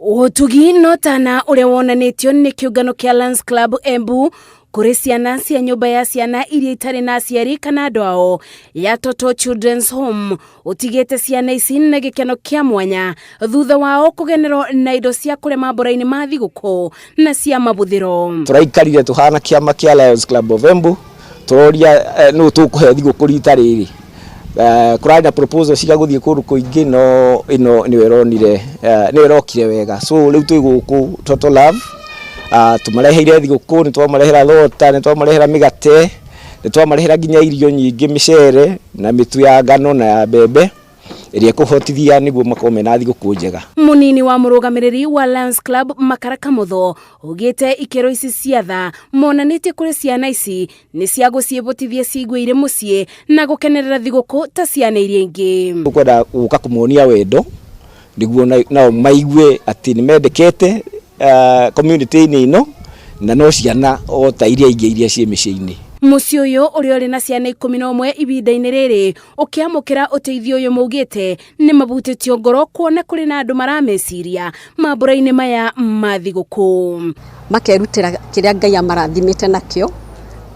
Ũtugi no tana ũrĩa wonanĩtio nĩ kĩũngano kĩa Lions Club Embu kũrĩ ciana cia nyũmba ya ciana iria itarĩ na aciari kana andũ ao ya Toto Children's Home ũtigĩte ciana ici na gĩkeno kĩa mwanya thutha wao kũgenerwo na indo cia kũrĩa mambũra-inĩ ma thigũkũ na cia mabuthĩro. Tũraikarire tũhana kĩama kĩa Lions Club of Embu tũroria eh, nũ tũkũhe thigũkũ rita rĩrĩ. Eh, kũrarĩ na proposal cia gũthiĩ kũndũ kũingĩ no ĩno nĩyo ĩronire eh, nĩyo ĩrokire wega. So rĩu twĩ gũkũ Total Love, ah, tũmareheire thigũkũ, nĩ twamarehera thota, nĩ twamarehera mĩgate, nĩ twamarehera nginya irio nyingĩ mĩcere na mĩtu ya ngano na ya mbembe ĩrĩa ĩkũhotithia nĩguo makorwo mena thigũkũ njega. Mũnini wa mũrũgamĩrĩri wa Lions Club Makara Kamotho augĩte ikĩro ici cia tha monanĩtie kũrĩ ciana ici nĩ cia gũciĩbotithia ciguĩire mũciĩ na gũkenerera thigũkũ ta ciana iria ingĩ. Tũkwenda gũka kũmonia wendo nĩguo nao maigue atĩ nĩ mendekete uh, community-inĩ ĩno na no ciana o ta iria ingĩ iria ciĩ mĩciĩ-inĩ. Mũciĩ ũyũ ũrĩa ũrĩ na ciana 11 ihinda-inĩ rĩrĩ ũkĩamũkĩra ũteithio ũyũ maugĩte nĩ mabutĩtio ngoro kuona kũrĩ na andũ marameciria mambũra-inĩ maya ma thigũkũ. Makerutĩra kĩrĩa Ngai amarathimĩte nakĩo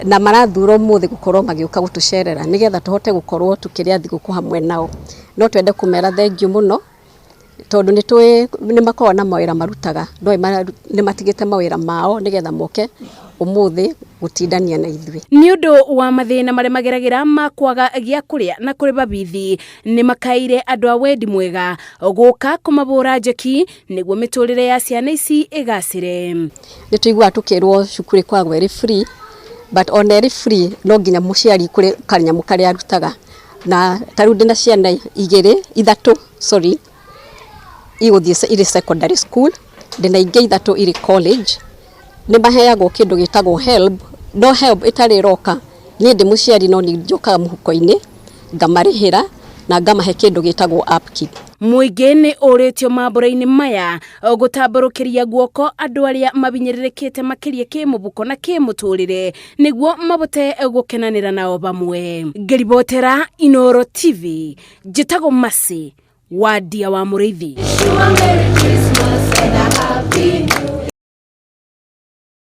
na marathura ũmũthĩ gũkorwo magĩũka gũtũcerera nĩgetha tũhote gũkorwo tũkĩrĩa thigũkũ hamwe nao. No twende kũmera thengiũ mũno tondũ nĩ tũĩ nĩ makoragwo na mawĩra marutaga, no nĩ matigĩte mawĩra mao nĩgetha moke ũmũthĩ gũtindania na ithuĩ. Nĩ ũndũ wa mathĩna marĩa mageragĩra ma kwaga gĩa kũrĩa na kũrĩba bithi, nĩ makaire andũ a wendi mwega gũka kũmabũra njeki nĩguo mĩtũrĩre ya ciana ici ĩgacĩre. Nĩ tũiguaga tũkĩrwo cukuru ĩkoragwo ĩrĩ free, but ona ĩrĩ free no nginya mũciari kũrĩ kanyamũ karĩa arutaga, na ta rĩu ndĩna ciana igĩrĩ, ithatũ sorry, igũthiĩ irĩ secondary school, ndĩna ingĩ ithatũ irĩ college, nĩ maheagwo kĩndũ gĩtagwo HELB, no HELB ĩtarĩ ĩroka, niĩ ndĩ mũciari no nĩ njũkaga mũhuko-inĩ ngamarĩhĩra na ngamahe kĩndũ gĩtagwo upkeep. Mũingĩ nĩ ũrĩtio mambũra-inĩ maya gũtambũrũkĩria guoko andũ arĩa mabinyĩrĩrĩkĩte makĩria kĩmũbuko na kĩmũtũrĩre nĩguo mabote gũkenanĩra nao bamwe. Ngĩribotera Inooro TV, njĩtagwo Mercy Wandia wa Mũrĩithi.